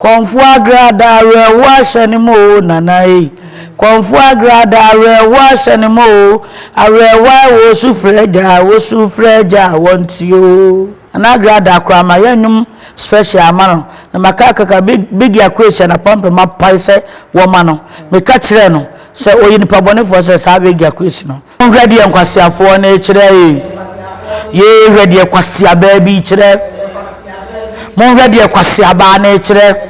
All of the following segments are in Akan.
Kɔmfoɔ Agrada awerɛhoɔ ahyɛ ne ma oo Nana ei Kɔmfoɔ Agrada awerɛhoɔ ahyɛ ne ma oo Awerɛhoɔ a wɔsu frɛ agya wɔsu frɛ agya a wɔnte oo Nana Agrada koraa mayɛ nnwom special ama no na maka kaka Big Biggie Akwesi Anapa mpem apae sɛ wɔma no Meka kyerɛɛ no sɛ ɔyɛ nipa bɔnefoɔ sɛ saa Biggie Akwesi no Monhwɛ deɛ nkwaseafoɔ no rekyerɛ ei. Yei hwɛ deɛ kwaseabaa bi rekyerɛ. Monhwɛ deɛ kwaseabaa no rekyerɛ.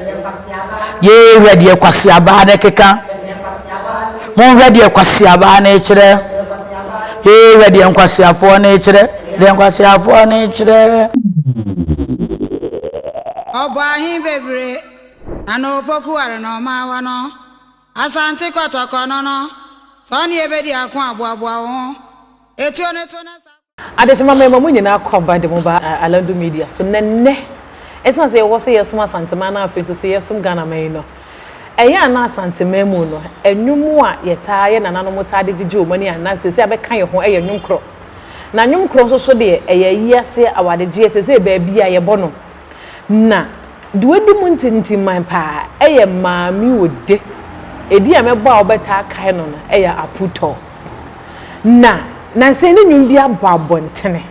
Yei hwɛ deɛ kwaseabaa no rekeka. Monhwɛ deɛ kwaseabaa no rekyerɛ. Yei hwɛ deɛ nkwaseafoɔ no rekyerɛ. Deɛ nkwaseafoɔ no rekyerɛ. Ɔbɔ ahe bebree na na opoku ware na ɔmaawa no. Asante kɔtɔkɔ no no, sɛ ɔne yɛbɛdi ako a, boaboa wo ho. Etuo no to na saa. Adehyema mmarima mo nyinaa kɔ aba de mo ba Alandu Media so na nnɛ ɛsiane sɛ yɛwɔ sɛ yɛsom Asanteman na afei nso so yɛsom Ghanaman yi no ɛyɛ a na Asanteman mu no nnwom a yɛtaa yɛ nananom taa de gyegye wɔn ani anaa seesei abɛka yɛn ho yɛ nnwom korɔ na nnwom korɔ nso so deɛ ɛyɛ ayi ase awadegyeɛ seesei baabi a yɛbɔ no Na deɛ ɔdi mu ntintimman paa yɛ Maame Ode. Edin a mɛbɔ a wobɛtaa kae no no yɛ Aputɔ. Na nansa yi ne nnwom bi abɔ abɔntene.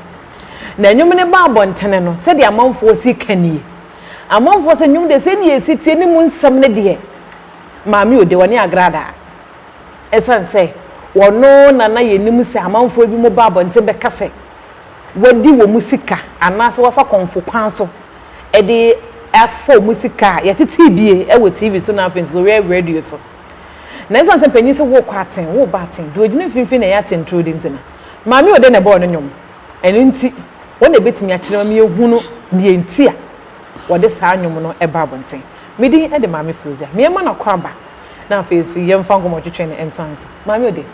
Na nnwom no ba abɔntene no, sɛdeɛ amanfoɔ si ka nie. Amanfoɔ sɛ nnwom deɛ sɛdeɛ ɛsi teɛ ne mu nsɛm no deɛ, Maame Ode, ɔne Agradaa. Ɛsiane sɛ ɔno na na yɛnim sɛ amanfoɔ binom ba abɔnten bɛka sɛ wadi wɔn sika anaasɛ wafa kɔmfo kwan so de afa wɔn sika a yɛtetee bie wɔ TV so na afei nso wɔ radio so. Na ɛsiane sɛ mpanyin sɛ wokɔ aten, woba aten, deɛ ɔgyina mfimfini na ɛyɛ atenturo de nti no, Maame Ode na ɛbɔɔ no nnwom. Ɛno nti, wɔn na ɛbɛtumi akyerɛ ma yɛahunu deɛ nti a wɔde saa nnwom no ba abɔnten. Me din de Maame Fozia. Meɛma no akwaaba na afei nso yɛmfa nkɔmmɔtwetwe no nto ansa. Maame Ode.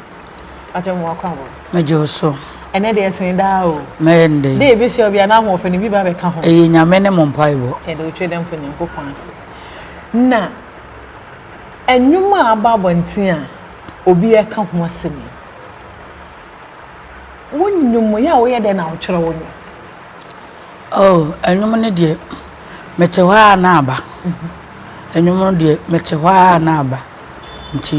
Pakyɛ mo akɔ abɔ. Megye wo so. Ɛnɛ deɛ ɛsen daa o. Mɛyɛ no dɛn? Dɛ yɛbɛhyia wo biara na ahoɔfɛ no bi ba bɛka ho. Ɛyɛ Nyame ne mo mpaebɔ. Yɛda Otwa Dɛmfo Nyankopɔn ase. Na ɛnwom a aba abɔnten a obi ɛka ho asɛm yi, wo nnwom yɛ a woyɛ dɛn na wotwerɛ wo nnwom? Oh, ɛnwom no deɛ, mete hɔ ara na aba. Ɛnwom no deɛ, mete hɔ ara na aba. Nti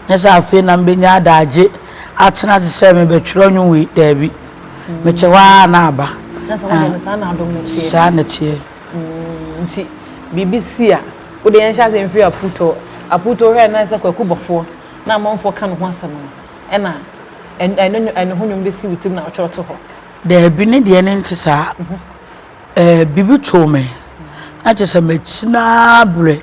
nyɛ sɛ afei na mebɛnya adagye atena ase sɛ mebɛtwerɛ nnwom wei, daabi. Mete hɔ ara na aba. Na sɛ wodeɛ no saa na adom no teɛ. Saa na ɛteɛ. Nti biribi si a, wode yɛnhyɛ ase mfiri Aputo. Aputo hwɛ na sɛ Kwaku Bɔfoɔ na amanfoɔ ka ne ho asɛm no, ɛna ɛno ɛno ho nnwom bɛsi wo tirim na wotwerɛ to hɔ. Daabi, ne deɛ no nte saa. Ɛɛ biribi too me, na kyerɛ sɛ makyini ara berɛ.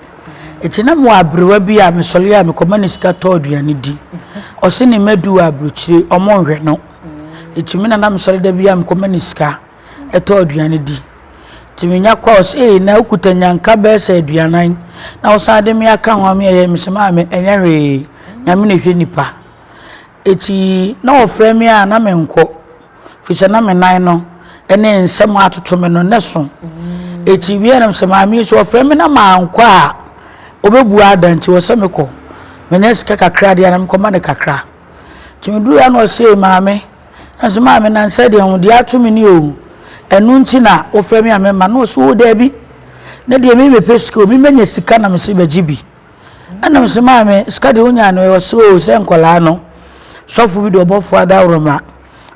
Nti na mewɔ aberewa bi a mesɔre a mekɔma no sika tɔ aduane di. Ɔse ne mma du wɔ aburokyire, wɔnhwɛ no. Nti me na na mesɔre da biara mekɔma no sika tɔ aduane di. Nti menya kɔ a ɔse ee na wokuta nyanka bɛyɛ sɛ aduanan na wosan de me aka ho a meyɛ mese maame ɛnyɛ hwee, Nyame na ɛhwɛ nipa. Enti na wɔfrɛ me a na menkɔ, firi sɛ na me nan no ne nsɛm a atoto me no na ɛso. Enti wie na sɛ maame yi sɛ ɔfrɛ me na mankɔ a, ɔbɛbu ada nti wɔ sɛ mekɔ. Menya sika kakra deɛ a na mekɔma no kakra. Nti meduruiɛ na ɔsee maame, na sɛ maame nansa deɛ ho deɛ ato me ni o, ɛno nti na wofrɛ me a memma. Na ɔse o daabi, ne deɛ me mepɛ sika o, me manya sika na mese bɛgye bi. Ɛna mese maame sika deɛ wonya no ɔse oo sɛ nkwadaa no sɔfo bi de ɔbɔfoɔ adaworoma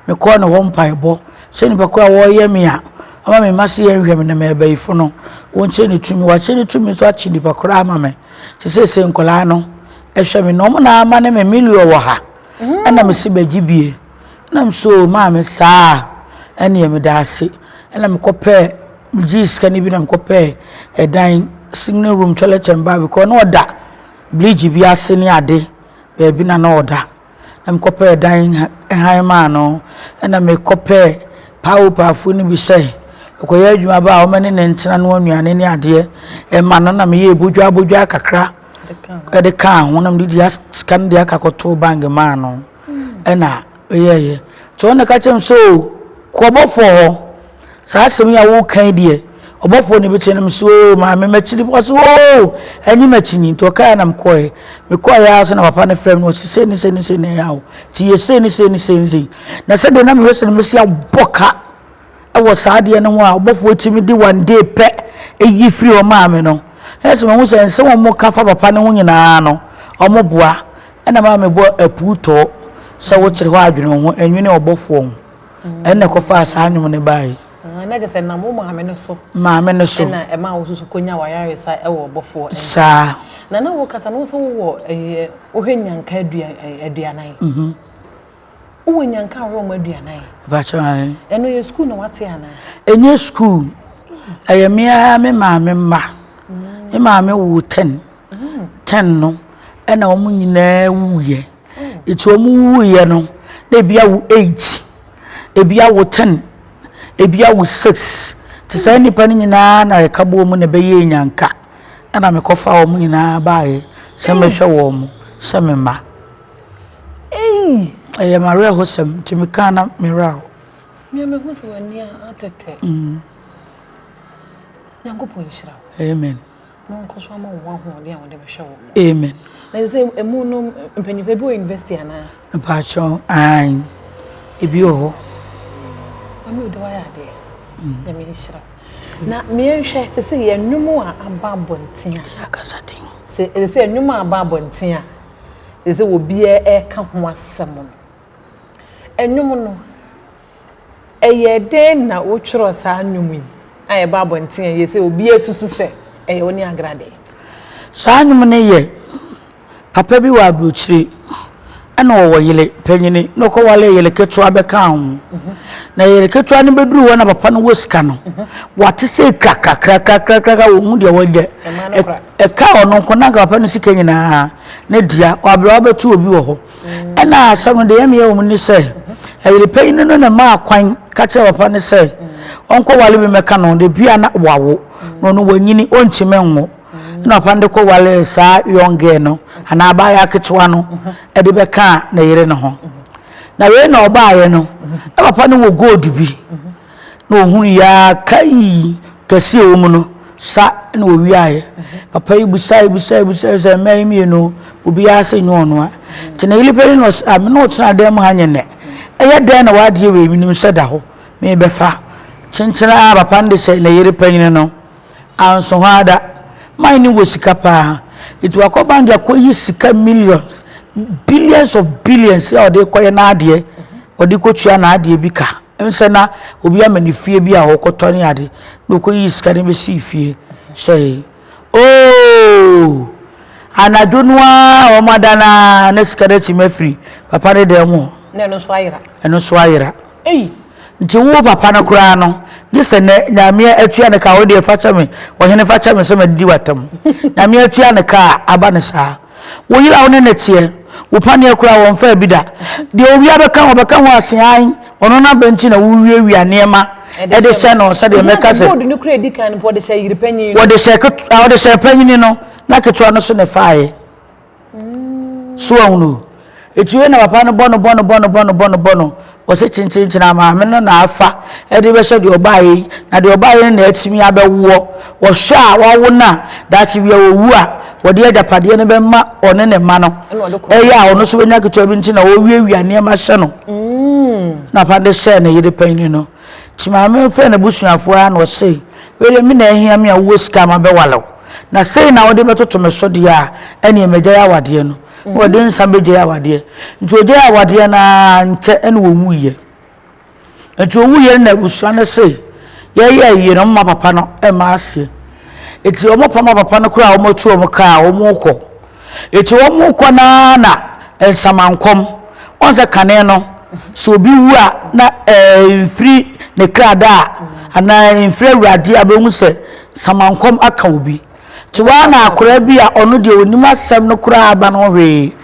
mekɔɔ ne hɔ mpaebɔ sɛ nipa koro a wɔreyɛ me a ɔma me mma se yɛnhwɛ me na mɛbayifo no wɔnkyerɛ ne tumi wakyerɛ ne tumi nso akye nipa koro ama me te sɛ sɛ nkwadaa no ɛhwɛ me na ɔmo na ama ne me million wɔ ha ɛna mese bɛgye bie ɛna mese oo maame saa ɛneɛ meda ase ɛna mekɔpɛɛ Megyee sika no bi na mekɔpɛɛ ɛdan single room toilet and bath because na ɔda bridge bi ase ne ade baabi na na ɔda. Na mekɔpɛɛ dan hann maa no ɛna mekɔpɛɛ paawopaafoɔ no bi sɛ ɔkɔyɛ adwuma ba a wɔne no ntena noa nnuane ne adeɛ ɛma no na meyɛɛ bodwaa bodwaa kakra ɛde kaa ho na mede deɛ sika no deɛ aka kɔtoo bank maa no ɛna meyɛeɛ. Nti ɔno na ɛka kyerɛ me sɛ o kɔ ɔbɔfoɔ hɔ Saa asɛm yi a woreka yi deɛ, ɔbɔfoɔ no bɛtie no. Mese, oo maame, m'akyiri. Ɔse, oo, ɛnye m'akyini. Nti ɔkaeɛ na mekɔeɛ. Mekɔeɛ ara so na papa no frɛ me na ɔse, sei ne sei ne sei na ɛyɛ wo. Nti yɛ sei ne sei ne sei ne sei. Na sɛdeɛ na mehwɛ sɛ mɛsi abɔ ka wɔ saa adeɛ no ho a ɔbɔfoɔ tumi de one day pɛ yi firi hɔ maa me no. Na sɛ mahu sɛ nsɛm a wɔka fa papa no ho nyinaa no, wɔboa. Ɛna maa mebɔ apuutɔɔ sɛ wokyere hɔ adwene wo ho, nwene ɔbɔfoɔ ho. Ɛna ɛkɔfaa saa nnwom no baeɛ. Ah, na kyerɛ sɛ nam wo maame no so. Maame no so. Ɛna ɛmaa wo nso so kɔnya w'ayaresa wɔ ɔbɔfoɔ nkyɛn. Saa. Na na wokasa no wo sɛ wowɔ ɛyɛ wohwɛ nyanka aduanan. Mhm. Wowɔ nyanka a wohwɛ wɔn aduanan. Mpakyɛ ae. Ɛno yɛ sukuu na wate anaa? Ɛnyɛ sukuu. Ɛyɛ me ara me maame mma. Me maame woo ten. Ten no ɛna wɔn nyinaa wuiɛ. Nti wɔn wuiɛ no na ebi awo eight, ebi awo ten, ebi awo six. Nti saa nnipa no nyinaa na ɛka bɔɔ mu na ɛbɛyɛɛ nyanka. Ɛna mekɔfaa wɔn nyinaa baeɛ sɛ mɛhwɛ wɔn sɛ me mma. Ei! Ɛyɛ m'awerɛhosɛm nti mekaa na me werɛ ahow. Me a mehu sɛ w'ani atɛtɛ. Nyankopɔn nhyira wo. Amen. Na ɔnkɔ so ama wo ahoɔden a wɔde bɛhwɛ wo. Amen. Na ɛsɛ sɛ emu no mpanyinfoɔ ebi wɔ university anaa? Mpakyɛw, aane, ebi wɔ hɔ. Mami ode wayɛ adeɛ. Nyame nhyira wo. Na meɛnhwɛ sɛ sɛ yɛ nnwom a aba abɔnten a. Yɛ akasa den. Sɛ sɛ nnwom a aba abɔnten a. Sɛ obiara reka ho asɛm no. Nnwom no, ɛyɛɛ dɛn na wotwerɛɛ saa nnwom yi a ɛba abɔnten a ɛyɛ sɛ obiara susu sɛ ɛyɛ wo ne Agrade? Saa nnwom no yɛ papa bi wɔ aburokyire ɛna ɔwɔ yere panyini na ɔkɔwale yere ketewa bɛkaa ho. Na yere ketewa no bɛduru hɔ na papa no wɔ sika no, wate sɛ krakrakrakrakra wɔhu deɛ wɔnyɛ. Ɛkaa ɔno nko na anka papa no sika nyinaa ne dea, ɔabrɛ wabɛto obi wɔ hɔ. Ɛna asɛm no deɛ ɛyɛ me yɛ wɔ mu ne sɛ, ɛyere panyin no na ɛmaa kwan ka kyerɛɛ papa no sɛ ɔnkɔwale bi mmɛka ne ho, de bia na wawo, na ɔno wanyini ɔntumi nwo. Ɛna papa no de kɔwalee saa young girl no anaa abaayewa ketewa no de bɛkaa ne yere no ho. Na wei na ɔbaeɛ no, na papa no wɔ gold bi. Na ɔhunuiɛ ara kai kɛseɛ ɛwɔ mu no sa na ɔwiaeɛ. Papa yi busae busae busae sɛ mmaa yi mmienu obiara sɛ nyɛ ɔno a. Nti ne yere panin na ɔsɛ ah me ne wo tena dan mu ha nyɛ nnɛ. Ɛyɛ dɛn na w'adeɛ wei menim sɛ da hɔ merebɛfa. Kyenkyene ara papa no de hyɛ ne yere panin no anso hɔ ara da. Man no wɔ sika paa nti wakɔ bank akɔyi sika millions billions of billions a ɔde rekɔyɛ n'adeɛ ɔde rekɔtua n'adeɛ bi ka. Nsɛ na obi ama no fie bi a ɔkɔtɔ ne ade na ɔkɔyii sika no bɛsii fie sɛe. Oo! Anadwo no ara a wɔada no ara na sika no akyim afiri papa no dan mu hɔ. Na ɛno nso ayera. Ɛno nso ayera. Ei! Nti wo papa no koraa no, gye sɛ nɛ Nyame atua ne ka, wo deɛ fa kyɛ me, ɔhene fa kyɛ me sɛ madidi w'atam. Nyame atua ne ka a, aba no saa. Wo yere a wo ne no teɛ, wo paneɛ koraa wɔmfaa bi da. Deɛ owia bɛka ho, ɔbɛka ho ase ae, ɔno n'aba nti na wowiawia nneɛma de hyɛ no sɛdeɛ mɛka sɛ. Gold no kura edi kan no mpo ɔde hyɛ yere panyin no. Wɔde hyɛ ket ɔde hyɛ panyin no na ketewa no so na ɛfaeɛ. So ahunu. Eti wei na papa no bɔ no bɔ no bɔ no bɔ no bɔ no bɔ no. Wɔse kyenkyenkyen a maame no na afa de bɛhyɛ deɛ ɔbaeɛ yi, na deɛ ɔbaeɛ no na atumi abɛwoɔ. Wɔhwɛ a wawo no a, daakye bi a ɔwu a, wɔde agyapadeɛ no bɛma ɔne ne mma no. Ɛyɛ a ɔno nso bɛnya ketewa bi nti na ɔwiawia nneɛma hyɛ no. Na papa de hyɛɛ ne yere panyin no. Nti maame no frɛɛ n'abusuafoɔ ara na ɔse, wei deɛ me na ahia me a wowɔ sika a mabɛwale wo. Na sei na wode bɛtoto me so deɛ a, ɛneɛ magyae awadeɛ no. Na ɔde nsa bɛgyae awadeɛ. Nti ɔgyae awadeɛ no ara nkyɛ na ɔwuiɛ. Nti ɔwuiɛ no na abusua no se yɛyɛ ayie no wɔmma papa no mma aseɛ. Nti wɔpama papa no koraa a wɔatu wɔn kaa a wɔrekɔ. Nti wɔrekɔ no ara na nsamankɔm, wɔn sɛ kane no sɛ obi wu a na ɛmfiri ne kra da a anaa ɛmfiri awurade a bɛhu sɛ samankɔm aka obi. Te hɔ ara na akwadaa bi a ɔno deɛ ɔnim asɛm no koraa aba no hwee,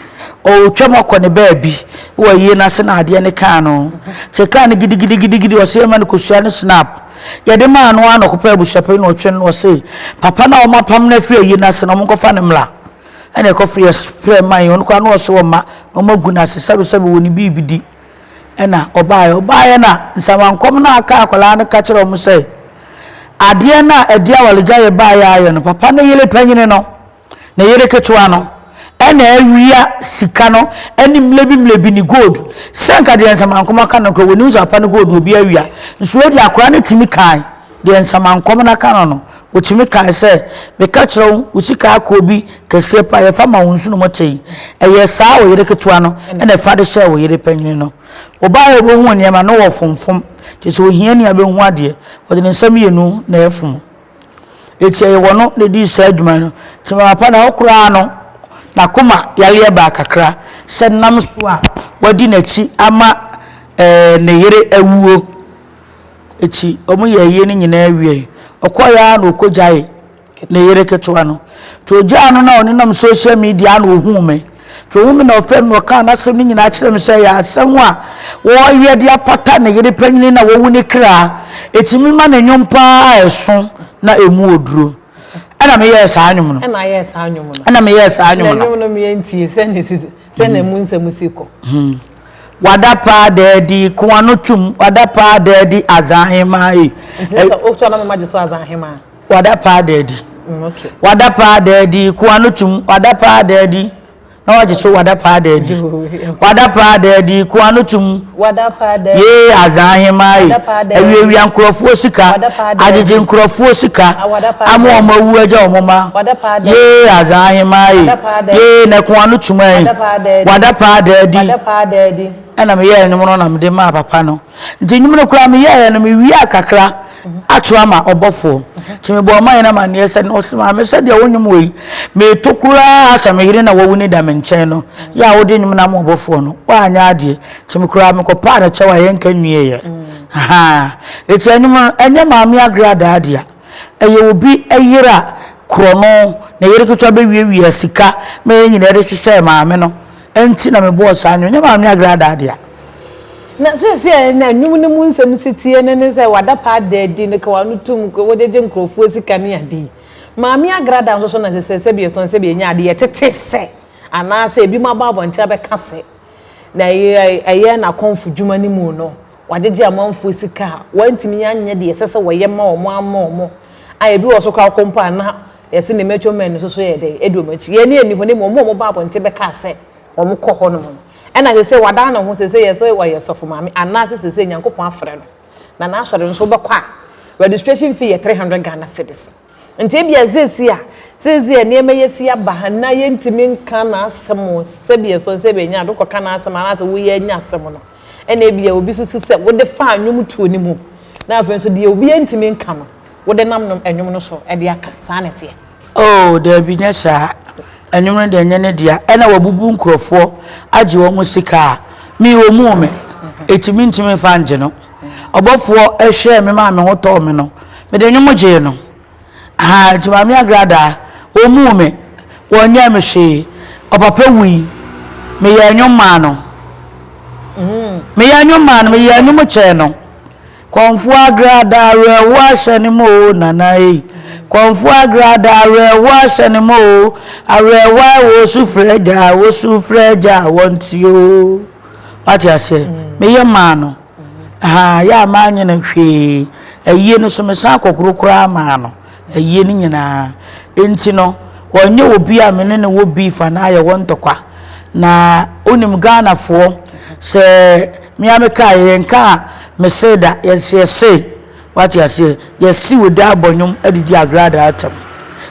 ɔretwam akɔ ne baabi wɔ ayie no ase na adeɛ no kaa no. Nti ɛkaa no gidigidigidigidi, ɔse yɛma no kosua ne snap. Yɛde maa no ara na ɔkɔpɛ abusuapanin na ɔtwe no na ɔse papa no a wɔapam no afiri ayie no ase no wɔnkɔfa no mmra. Ɛna ɛkɔfrɛ frɛ man, ɔno koraa na ɔse ɔmma na wɔagu no ase sɛbesɛbe wɔ ne biribi di. Ɛna ɔbaeɛ. Ɔbaeɛ na nsamankɔm no a aka akwadaa no ka kyerɛ wɔn sɛ, adeɛ no a ɛde awaregyaeɛ baeɛ ayɛ no, papa no yere panyini no, ne yere ketewa no, ɛna awia sika no ɛne mlebi mlebi ne gold. Sɛ nka deɛ nsamankɔm aka no koraa, wɔnim sɛ papa no gold obi awia. Nso wei deɛ akwadaa no tumi kae deɛ nsamankɔm no aka no no. Ɔtumi kae sɛ, Meka kyerɛ wo, wo sika akɔ obi kɛseɛ paa, yɛfa ma wo nsono mu te yi. Ɛyɛɛ saa wo yere ketewa no na ɛfa de hyɛɛ wo yere panyini no. Ɔbaeɛ a ɔbɛhuu nneɛma no ɔfomfom, kyerɛ sɛ ohiani a bɛhu adeɛ, ɔde ne nsa mmienu na ɛfom. Enti ɛyɛ wɔno na ɛdii saa adwuma no. Nti ma papa no ɛhɔ koraa no, n'akoma yareɛ baa kakra sɛ nam so a wadi n'akyi ama ɛɛ ne yere awuo. Enti wɔyɛɛ ayie no nyinaa wiei. Ɔkɔeɛ ara na ɔkɔgyaee ne yere ketewa no. Nti ɔgyaa no na ɔnenam social media na ɔhuu me. Nti ɔhuu me na ɔfrɛɛ me na ɔkaa n'asɛm no nyinaa kyerɛɛ me sɛ ɛyɛ asɛm a wɔreyɛ de apata ne yere panyini na wawu ne kra. Enti mema no nnwom paa a ɛso na ɛmu ɔduro. Ɛna meyɛɛ saa nnwom no. Ɛna ayɛɛ saa nnwom no. Ɛna meyɛɛ saa nnwom no. Na nnwom no meyɛ ntie sɛnea ɛsi sɛnea emu nsɛm si kɔ. Hmm. Wada paa daadi koa no tum wada paa daadi azan hemaa yi. Nti sɛ wotu anam ma gye so azan hemaa. Wada paa daadi. Mm, okay. Wada paa daadi koa no tum wada paa daadi. Na wagye so wada paa daadi. Wada paa daadi koa no tum. Wada paa daadi. Yee azan hemaa yi. Awiawia nkurɔfoɔ sika. Agyegye nkurɔfoɔ sika. Ama wɔn awu agya wɔn mma. Yee azan ahemaa yi. Yee na ɛko ano tuma yi. Wada paa daadi. Ɛna meyɛɛ nnwom no na mede maa papa no. Nti nnwom no koraa meyɛeɛ no mewiaa kakra ato ama ɔbɔfoɔ. Nti mebɔɔ ɔman no amanneɛ sɛ ɔse maame sɛdeɛ wo nnwom wei meto koraa sɛ me yere na wawu ne da me nkyɛn no yɛ a wode nnwom no ama ɔbɔfoɔ no woanyɛ adeɛ. Nti me koraa mekɔpaa no kyɛw a yɛnka nwieeɛ. Ahaa. Nti nnwom no ɛnyɛ maame agradaa dea. Ɛyɛ obi yere a korɔno, ne yere ketewa bɛwiawia sika ma yɛn nyinaa de hyehyɛɛ maame no nti na mebɔɔ saa nnwom. Ɛnyɛ maame agradaa dea. Na seesei na nnwom no mu nsɛm si teɛ no ne sɛ wada paa da adi no ka w'ano tom wogyegye nkurɔfoɔ sika ne ade yi. Maame Agrada nso so na sɛ sɛbi ɛsɔn sɛbi ɛnyɛ ade yɛtete sɛ anaasɛ ebinom aba abɔnten abɛka sɛ na ɛyɛ n'akɔmfo dwuma no mu no Wɔagyegye amanfoɔ sika a wɔantumi anyɛ deɛ ɛsɛ sɛ wɔyɛ ma wɔn amma wɔn a ebi wɔ so koraa wokɔ mpo a na yɛse ne macho men no nso so yɛ dɛn adi wɔn akyi. Yɛn ani nni hɔ na mmom wɔn a wɔba abɔnten bɛkaa sɛ wɔkɔ hɔ nom no ɛna seesei wadan ne ho seesei yɛ sɛ ɔyɛ sɔfo maame anaasɛ seesei Nyankopɔn afrɛ no na n'asɔre no nso wobɛkɔ a registration fee yɛ 300 Ghana cedis. Nti ebia seesei a seesei a nneɛma yi asi aba ha na yɛntumi nka n'asɛm o, sɛbi ɛsɔ sɛbi ɛnyɛ ade, wokɔka n'asɛm anaasɛ woyɛ anya asɛm no, ɛna ebia obi susu sɛ wode faa nnwomtoɔ no mu, na afei nso deɛ obiara ntumi nka no, wode nam nom nnwom no so de aka. Saa na ɛteɛ? Oh, daabi, nyɛ saa. Nnwom no deɛ ɛnyɛ ne dea. Ɛna wabubu nkurɔfoɔ agye wɔn sika a, me ɔmuu me, enti mentumi mfa ngye no. Ɔbɔfoɔ hwɛɛ me maa me ho tɔɔ me no, mede nnwom gyee no. Ahaa, nti Maame Agradaa, ɔmmuu me, wɔnyɛɛ me hwee. Ɔpapa wui, meyɛɛ nnwom maa no. Meyɛɛ nnwom maa no, meyɛɛ nnwom kyɛɛ no. Kɔmfoɔ Agradaa, awerɛhoɔ ahyɛ ne ma o, Nana ei. Kɔmfoɔ Agradaa, awerɛhoɔ ahyɛ ne ma o, awerɛhoɔ a wɔsu frɛ agya, wɔsu frɛ agya a wɔnte o. Wate aseɛ? Meyɛ maa no. Ahaa, yɛ a manyɛ no hwee. Ayie no so mesan kɔkoro koraa maa no. Ayie no nyinaa. Enti no, ɔnyɛ obi a me ne no wɔ beef anaa yɛwɔ ntɔkwa. Na wonim Ghanafoɔ, sɛ me ara mekaa yɛnka a mesee da, yɛse yɛse. Wate aseɛ? Yɛse wo da abɔ nnwom adidi agradaa atɛm.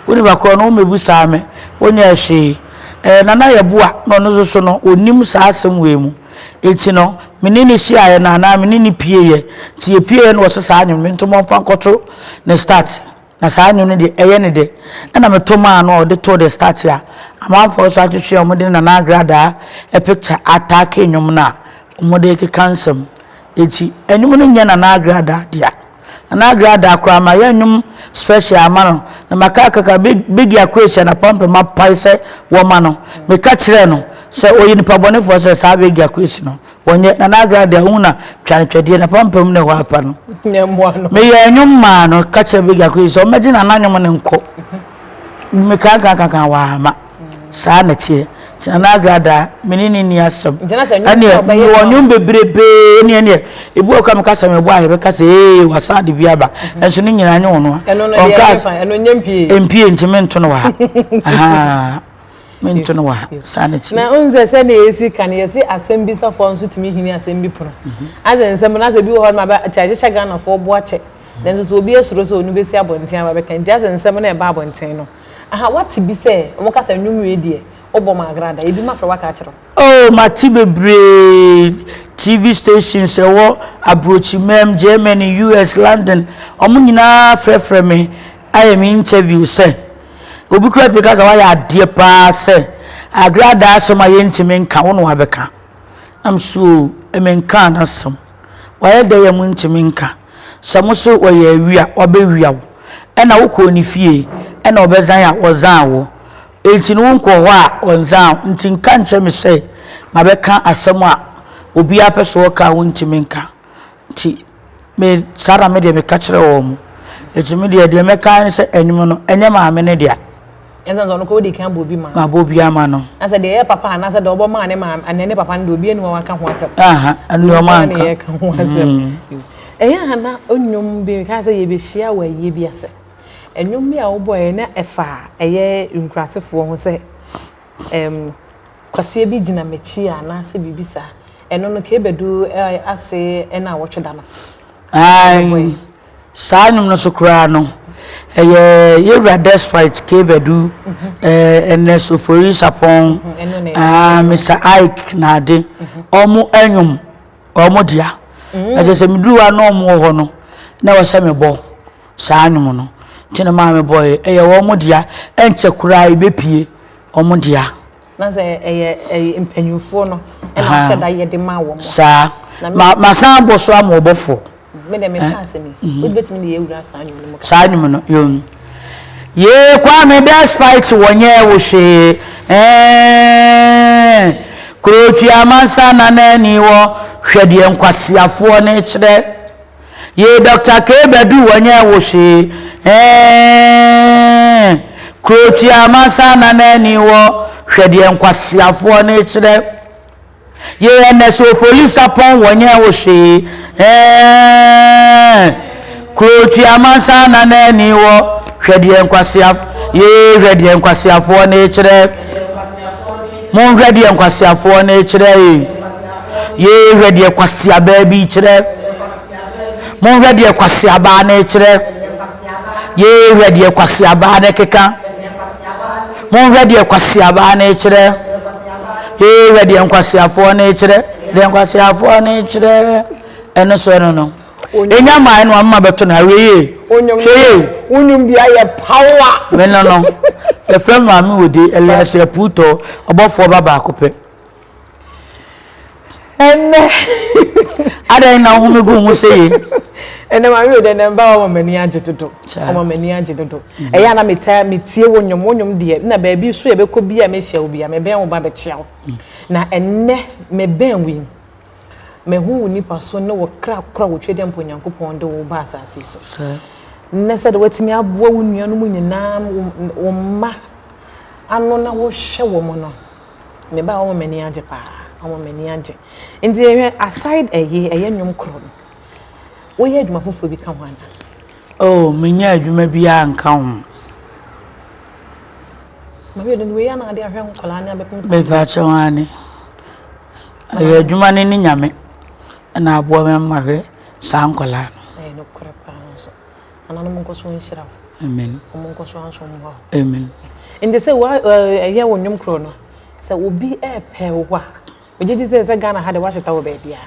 Wo nipa korɔ no wommɛbusaa me, wonyɛɛ hwee. Ɛɛ Nana Yeboah na ɔno nso so no ɔnnim saa asɛm wei mu. Enti no me ne no hyiaeɛ no anaa me ne no pieeɛ. Nti yɛpieeɛ no ɔse saa nnwom no mento mɔmfa nkɔto ne start. Na saa nnwom no deɛ ɛyɛ ne dɛ. Ɛna meto maa no a ɔde too the start a amanfoɔ nso atwetwe a wɔde Nana Agradaa picture ataake nnwom no a wɔde rekeka nsɛm. Enti nnwom no nyɛ Nana Agradaa dea. Nana Agradaa koraa mayɛ nnwom special ama no na maka kaka Biggie Akwesi Anapa mpem apae sɛ wɔma no. Meka kyerɛɛ no sɛ ɔyɛ nipa bɔnefoɔ sɛ saa Biggie Akwesi no wɔnyɛ Nana Agradaa wohu na twa no twɛdeɛ n'apampam na ɛhɔ apa no. Meyɛɛ nnwom maa no ka kyerɛɛ Biggie Akwesi sɛ ɔmmɛgye Nana nnwom no nkɔ. Mekaakaakakaa wamma. Saa na ɛteɛ. Nti Nana Agradaa, me ne no nni asɛm. Ɛneɛ, mewɔ nnwom bebrebee ne ɛneɛ, ebi wɔ koraa meka sɛ mebɔ a yɛbɛka sɛ ee wasan de bi aba. Nanso ne nyinaa nyɛ ɔno a. Ɔnkaa mpie nti mento no wɔ ha. Ahaa, mento no wɔ ha. Saa na ɛteɛ. Na wohu sɛ sɛdeɛ yɛsi ka no, yɛse asɛm bisafoɔ nso tumi hini asɛm bi pono. Asɛ nsɛm no, asɛ bi wɔ hɔ nom a, kyɛ ahyehyɛ Ghanafoɔ bo akyɛ. Nanso so obi asuro sɛ ɔno bɛsi abɔnten aba bɛka nti asɛ nsɛm no ɛba abɔnten no. Aha, woate bi sɛ wɔka sɛ nnwom wei deɛ wobɔ ma agrada, ebi ma frɛ waka akyerɛ wo. Oh, mate bebree, TV stations ɛwɔ aburokyimam, Germany, US, London, wɔn nyinaa frɛfrɛ me ayɛ me interview sɛ, obi koraa tumi ka sɛ woayɛ adeɛ paa sɛ agradaa asɛm a yɛntumi nka wo na wabɛka. Na me so o, menkaa n'asɛm. Wayɛ dɛn a montumi nka? Sɛ mo se ɔyɛ awia, wabɛwia wo. Ɛna wokɔɔ ne fie, ɛna ɔbɛzan a ɔzan wo. Enti no wonkɔɔ hɔ a ɔnzan wo. Nti nka nkyerɛ me sɛ mabɛka asɛm a obiara pɛ sɛ ɔka a wontumi nka. Nti me saa na me deɛ meka kyerɛ wɔn. Enti me deɛ deɛ mɛka ara ne sɛ ɛnwom no ɛnyɛ maame no dea. Ɛnsa sɛ ɔno kɔ wodi kan bɔ obi ma. Mabɔ obi ama no. Na sɛ deɛ ɛyɛ papa anaasɛ deɛ ɔbɔ maa ne maame anaa ne papa no deɛ obi ani wɔn aka ho asɛm. Aha ɛno deɛ ɔmo anka. Yɛka ho asɛm. Ɛyɛ a na nnwom bi ka sɛ yɛbɛhyia wɔ ayie bi ase. Nnwom bi a wobɔeɛ na ɛfa ɛyɛ nkurasefoɔ ho sɛ ɛm kwasia bi gyina m'akyi anaasɛ biribi saa. Ɛno no kɛbɛdu ase ɛna awɔtwe da no. Ae, saa nnwom no so koraa no, ɛyɛ Yɛwura Despite K. Badu, Ernest Ofori Sarpong, Mr. Ike Nade, wɔn nnwom, wɔn dea. Na kyerɛ sɛ meduru hɔ a na wɔn wɔ hɔ no, na ɛwɔ sɛ mebɔ saa nnwom no. Nti na maa mebɔeɛ. Ɛyɛ wɔn dea, ɛnkyɛ koraa ɛbɛpue wɔn dea. Na sɛ ɛyɛ ɛyɛ mpanyinfoɔ no ɛna ahyɛ da yɛ de ma wɔn. Saa. Ma ma san bɔ so ama ɔbɔfoɔ. Me dɛ me ka asɛm yi. Wode betumi de yɛ awura saa nnwom no mu. Saa nnwom no yom. Yee Kwame despite wɔnyɛ wo hwee ɛɛn Kurotua amansan na n'ani wɔ hwɛ deɛ nkwaseafoɔ no kyerɛ. Yee Doctor K Badu wɔnyɛ wo hwee eeh Kuro tua amansan na n'ani wɔ hwɛ deɛ nkwaseafoɔ no kyerɛ Yee Ernest Ofori Sarpong wɔnyɛ wo hwee eeh Kuro tua amansan na n'ani wɔ hwɛ deɛ nkwasea Yee hwɛ deɛ nkwaseafoɔ no kyerɛ Monhwɛ deɛ nkwaseafoɔ no rekyerɛ ee. Yei hwɛ deɛ kwaseabaa bi rekyerɛ. Monhwɛ deɛ kwaseabaa no rekyerɛ. Yei hwɛ deɛ kwaseabaa no rekeka. Monhwɛ deɛ kwaseabaa no rekyerɛ. Yei hwɛ deɛ nkwaseafoɔ no rekyerɛ. Deɛ nkwaseafoɔ no rekyerɛ. Ɛno so ɛno no. Enya maa ɛno ama bɛto no awie yie. Hwɛ yie. Wonyum bi ayɛ power. Me no no. Yɛfrɛ me maame wɔ de Elias Apuutɔ ɔbɔfoɔ ba baako pɛ. Ɛnɛ. Adɛn na wohome gu ho sɛ yie? Ɛnɛ maame wɔ de ɛnɛ mba wɔma m'ani agye dodo. Wɔma m'ani agye dodo. Ɛyɛ a na metaa metie wo nnwom wo nnwom deɛ na baabi so yɛbɛkɔ bi a mehyia wo bi a mebɛn wo ba bɛkyia wo. Na ɛnɛ mebɛn wo yi. Mahu wo nipa so ne wo kra koro a wotwa dɛ mpo Onyankopɔn de wo ba asase yi so. Nnɛ sɛdeɛ woatumi aboa wo nuanom nyinaa, wo mma ano na wohwɛ wɔn no, me ba wɔma m'ani agye paa, wɔma m'ani agye. Nti yɛhwɛ aside ɛyi, ɛyɛ nnwom koro no, woyɛ adwuma foforɔ bi ka ho anaa? Oh, menyɛ adwuma biara nka ho. Maame Odin, wei ana ade ahwɛ nkwadaa ne abɛpem saa? Mepa kyɛw aane. Ɛyɛ adwuma no ne Nyame na aboa me ama mahwɛ saa nkwadaa no. Ɛyɛ nokorɛ paa nso. Nananom nkɔ so nhyira wo. Amen. Wɔn nkɔ so anso mmoa wo. Amen. Nti sɛ wa ɛyɛ wo nnwom korɔ no, sɛ obi ɛɛpɛ wo a, megye di sɛ sɛ Ghana ha de woahyeta wɔ baabi a.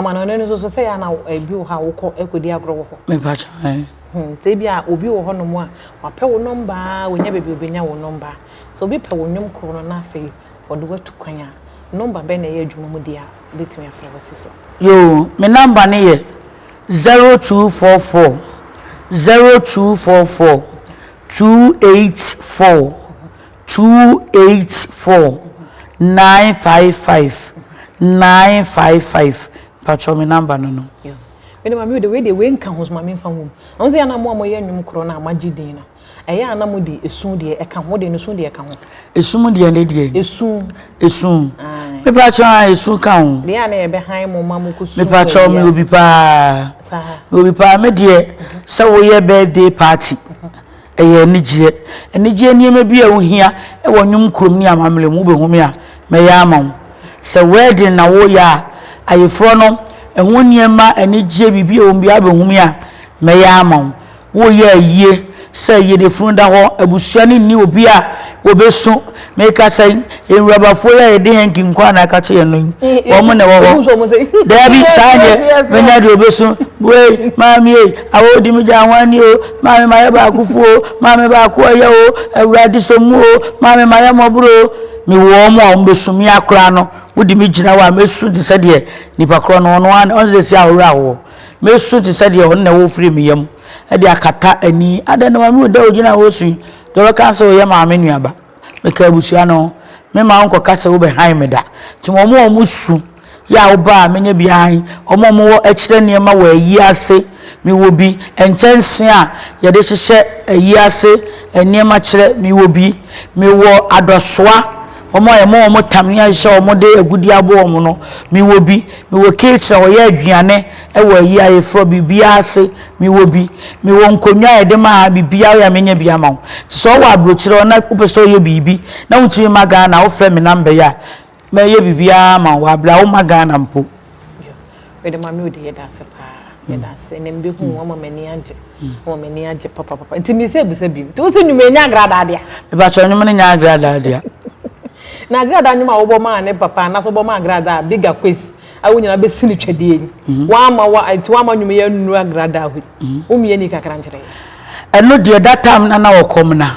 Amanɔne no nso so sɛ yɛ ana ebi wɔ hɔ a wokɔ ɛkɔdi agorɔ wɔ hɔ. Mepa kyɛw ɛn. Hmm, sɛ ebi a obi wɔ hɔnom a wapɛ wo nɔmba a, wɔnya baabi a obɛnya wo nɔmba. Sɛ obi pɛ wo nnwom korɔ no na afei wɔde wo atu kwan a, nɔmba bɛn na ɛyɛ adwuma mu deɛ a wobɛtumi afrɛ wo asi so? Yoo, me number no yɛ 0244 0244 284 284 955 955 mpakyɛw me number no no. Yoo, me de maame wei deɛ wei nka ho so ma memfa ngu mu. Ɔno sɛ yɛ na mo a moyɛ nnwom korɔ no a moagye din no. Ɛyɛ a na mo de esu deɛ ɛka ho, wode no su deɛ ɛka ho. Esu mu deɛ ne deɛ. Esu. Esu. Mepa kyɛw a esu ka ho. Deɛ a na yɛbɛ han mo ma mo kɔ su. Mepa kyɛw me obi paa. Saa. Me obi paa me deɛ sɛ woyɛ birthday party ɛyɛ anigyeɛ. Anigyeɛ nneɛma bi a wohia ɛwɔ nnwom kurom ne amammerɛ mu wobɛhu me a mɛyɛ ama wo. Sɛ wedding na woyɛ a ayeforɔ no ɛho nneɛma anigyeɛ biribi a ɛwɔ mu biara wobɛhu me a. mɛyɛ ama wo. Woreyɛ ayie sɛ ayie de funu da hɔ, abusua no nni obi a wɔbɛsu. Mekasa yi, nwurabafoɔ yi a yɛde hanky nko ara na aka kyerɛ yɛn no yi, wɔn na ɛwɔ hɔ. Daabi, saa deɛ, menya deɛ ɔbɛsu. Wei, maame ei, awɔ wodi me gya ho ani o, maame mayɛ baakofoɔ o, maame baako ɔyɛ o, Awurade sɔ mu o, maame mayɛ mmɔborɔ o. Mewɔ wɔn a wɔbɛsu me akora no, wode me gyina hɔ a mɛsu te sɛ deɛ nipa korɔ no ɔno ara, ɔno sɛ si a ɔwerɛ ahoɔ. Mɛsu te sɛ deɛ ɔno na ɛwɔ firi me yam de akata ani. Adɛn na maame da ogyina hɔ su yi? Deɛ ɔbɛka sɛ ɔyɛ maame nuaba. Meka abusua no ho. Memma wonkɔka sɛ wobɛhan me da. Nti wɔn a wɔsu yɛ a woba a menya bi ahan. Wɔn a wɔwɔ kyerɛ nneɛma wɔ ayi ase, mewɔ bi. Nkyɛnse a yɛde hyehyɛ ayi ase nneɛma kyerɛ, mewɔ bi. Mewɔ adɔsoa. Wɔn a yɛma wɔn tam ne ahyehyɛ wɔn de agudeɛ abɔ wɔn no, mewɔ bi. Mewɔ kitchen a wɔyɛ aduane wɔ ayi ayeforɔ biribiara ase, mewɔ bi. Mewɔ nkonnwa a yɛde ma ha, biribiara woyɛ a menya bi ama wo. Nti sɛ wowɔ aburokyire hɔ na wopɛ sɛ woyɛ biribi na wontumi mma Ghana a, wofrɛ me number yi a, mɛyɛ biribiara ama wo wɔ aberɛ a womma Ghana mpo. Mede Maame Odi yɛda ase paa. Yɛda ase. Ɛnɛ mbehu wo ama m'ani agye. Ama m'ani agye papapapa. Nti me sɛ bisa bi. Nti wo sɛ nnwuma ɛnyɛ agradaa dea? Mepakyɛ nnwuma no nyɛ agradaa dea. Na agradaa nnwuma a wobɔ maa ne papa anaasɛ wobɔ maa agradaa Bigger Kwesi a wo nyinaa bɛsi no twɛdeɛ yi. Woama wa nti woama nnwuma yi annuru agradaa hɔ yi. Wo mmea ni kakra nkyerɛ yɛn. Ɛno deɛ that time na na ɔkɔm na.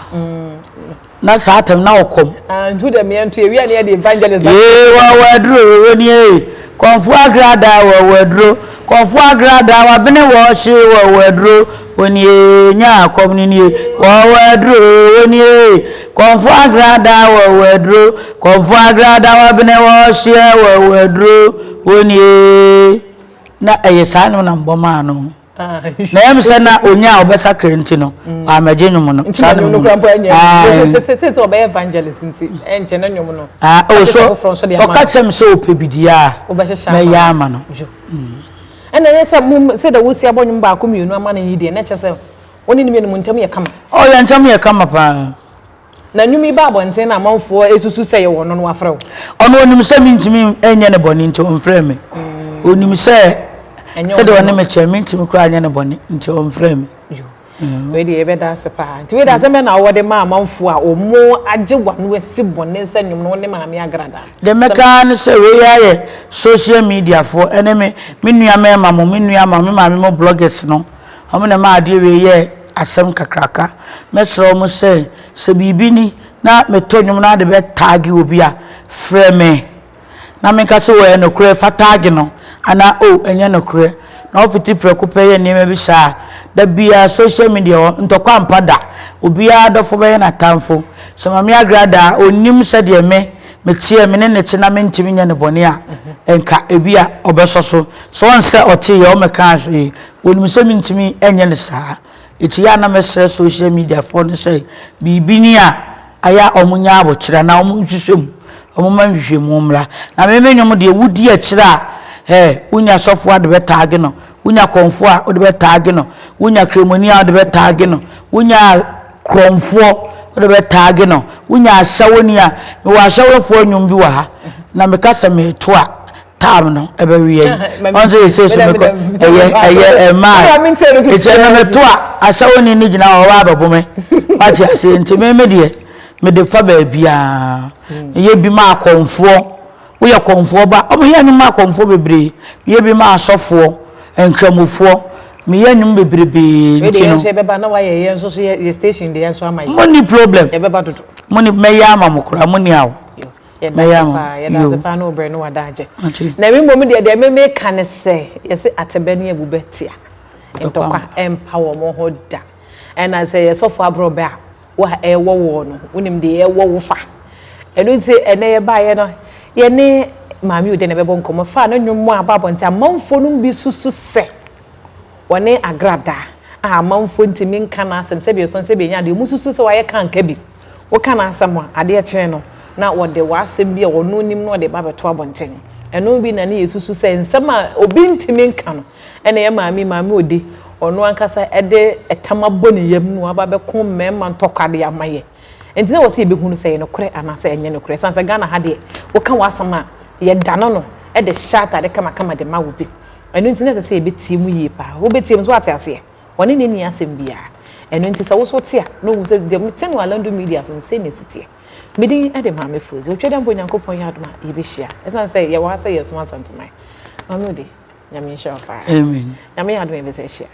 Na saa tam na ɔkɔm. Ah, ntu dɛ meɛ nto ewia ne yɛ de evangelist ba. Ee, wɔwɔ aduro wɔwɔ ni ee. Kɔnfo agrada wɔwɔ aduro. Kɔnfo agrada wabene wɔɔhye wɔwɔ aduro. Wɔ ni ee, nya akɔm ni nie. Wɔwɔ aduro wɔ ni ee. Kɔnfo agrada wɔwɔ aduro. Kɔnfo agrada wabene wɔɔhyeɛ wɔwɔ aduro. Wɔ ni ee. Na ɛyɛ saa nnwom na mbɔ maa no. Na ɛyɛ me sɛ na onya a ɔbɛsakra nti no, wammɛgye nnwom no. Saa na nnwom no mpo Sɛ sɛ ɔbɛyɛ evangelist nti, ɛnkyɛ ne nnwom no. Ah, oh, so ɔka kyerɛ me sɛ ɔpɛ bi deɛ a, mɛyɛ ama no. Ɛna ɛyɛ sɛ mo sɛ dɛ wosi abɔ nnwom baako mmienu ama no yi deɛ, na ɛkyɛ sɛ wo ne no mmienu mo ntam yɛ kama. Oh, yɛn ntam yɛ kama paa. Na nnwom yi ba abɔnten na amanfoɔ susu sɛ yɛwɔ ɔno no wafrɛ wo. Ɔno ɔnim sɛ mentumi nyɛ no bɔne nti ɔmfrɛɛ me. Ɔnim sɛ sɛdeɛ ɔne me kyɛ mentumi koraa nyɛ no bɔne nti ɔmfrɛɛ me. Wei deɛ yɛbɛda ase paa. Nti wei deɛ asɛm bɛn na wowɔ de ma amanfoɔ a wɔn agye w'ano asi bɔne sɛ nnwom no wo ne Maame Agrada? Deɛ mɛka ara ne sɛ wei ayɛ social media foɔ ɛne me me nua mmarima mo me nua ma me maame mo bloggers no Wɔn na ɛmaa adeɛ wei yɛɛ asɛm kakraka. Mɛsrɛ wɔn sɛ, sɛ biribi ni na meto nnwom na ade bɛtaage obi a, frɛ me na menka sɛ, oh, ɛyɛ nokorɛ, fa taage no, anaa oh, ɛnyɛ nokorɛ. Na wofiti prɛko pɛ yɛ nneɛma bi saa a, da biara social media hɔ, ntɔkwa mpa da. Obiara dɔfo bɛyɛ n'atamfo. Sɛ Maame Agrada a, ɔnnim sɛdeɛ me meteɛ, me ne no te na mentumi nyɛ no bɔne a, nka ebia ɔbɛsɔ so. Sɛ ɔnsɛ ɔteeɛ, ɔmmɛkaa hwee. Wɔnim sɛ mentumi nyɛ no saa. Enti yɛ a na mɛsrɛ social media foɔ no sɛ biribi ni a ayɛ a wɔnyɛ aboterɛ anaa wɔnhwehwɛ mu, wɔmma nhwehwɛmu mmra. Na me me nnwom deɛ wodi akyire a, hɛ, wonya sɔfoɔ a wode bɛtaage no, wonya kɔmfoɔ a wode bɛtaage no, wonya kramoni a wode bɛtaage no, wonya korɔmfoɔ wode bɛtaage no, wonya ahyɛwoni a, mewɔ ahyɛwofoɔ nnwom bi wɔ ha, na meka sɛ mereto a, time no ɛbɛwia yi ɔn sɛ yɛsɛ so mekɔ ɛyɛ ɛyɛ ɛmaa ɛti ɛno meto a ahyɛwoni no gyina hɔ ɔba abɛbo me wate aseɛ nti me me deɛ mede fa baabiaa meyɛ bi ma akɔmfoɔ woyɛ kɔmfoɔ ba ɔmo yɛ nnwom ma akɔmfoɔ bebree meyɛ bi ma asɔfoɔ nkramofoɔ meyɛ nnwom bebrebee nti no mo ni problem mo ni mɛyɛ ama mo koraa mo ni awo. Yɛda ase paa, yɛda ase paa ne wo berɛ ne w'adagye. Na me mmom deɛ deɛ me meka ne sɛ, yɛse atebɛ ne abubɛ tea, ntɔkwa mpa wɔn ho da. Ɛna sɛ yɛ sɔfo aborɔbɛ a, wo a ɛwɔ woɔ no, wonim deɛ ɛwɔ wo fa. Ɛno nti ɛnɛ yɛbaeɛ no, yɛne Maame Ode na ɛbɛbɔ nkɔmmɔ fa ne nnwom a aba abɔnten. Amanfoɔ no bi susu sɛ wɔne Agradaa a amanfoɔ ntumi nka n'asɛm sɛdeɛ ɛsɔ ne sɛdeɛ ɛnya adeɛ, wɔsusu sɛ wayɛ kanka bi. Woka n'asɛm a, adeɛ kye no, na wɔde w'asɛm bi a ɔno nim no ɔde ba bɛto abɔnten. Ɛno bi na ne yɛsusu sɛ nsɛm a obi ntumi nka no, ɛna yɛn maame, Maame Ode, ɔno ankasa de ɛtam abɔ ne yam na waba abɛko mmarima ntɔkwa de ama yɛn. Nti na ɛwɔ sɛ yɛbɛhunu sɛ ɛyɛ nokorɛ anaasɛ ɛnyɛ nokorɛ. Ɛsiane sɛ Ghana ha deɛ, woka w'asɛm a, yɛdane no de hyɛ atade kamakama de ma wo bi. Ɛno nti na ɛsɛ sɛ yɛbɛtie mu yie paa. Wobɛtie mu, so woate aseɛ? Ɔne no nni asɛm biara. Ɛno nti sɛ wo nso wote a, na wohu sɛ deɛ mete no Alandu Media so no, sei na ɛsi teɛ. Me din de Maame Fozi. Otwa dɛ mpo Nyankopɔn yɛ adom a, yɛbɛhyia. Ɛsiane sɛ yɛwɔ ha sɛ yɛresom Asanteman. Maame Ode, Nyame nhyira wo paa. Amen. Nyame yɛ adom a yɛbɛsan ahyia.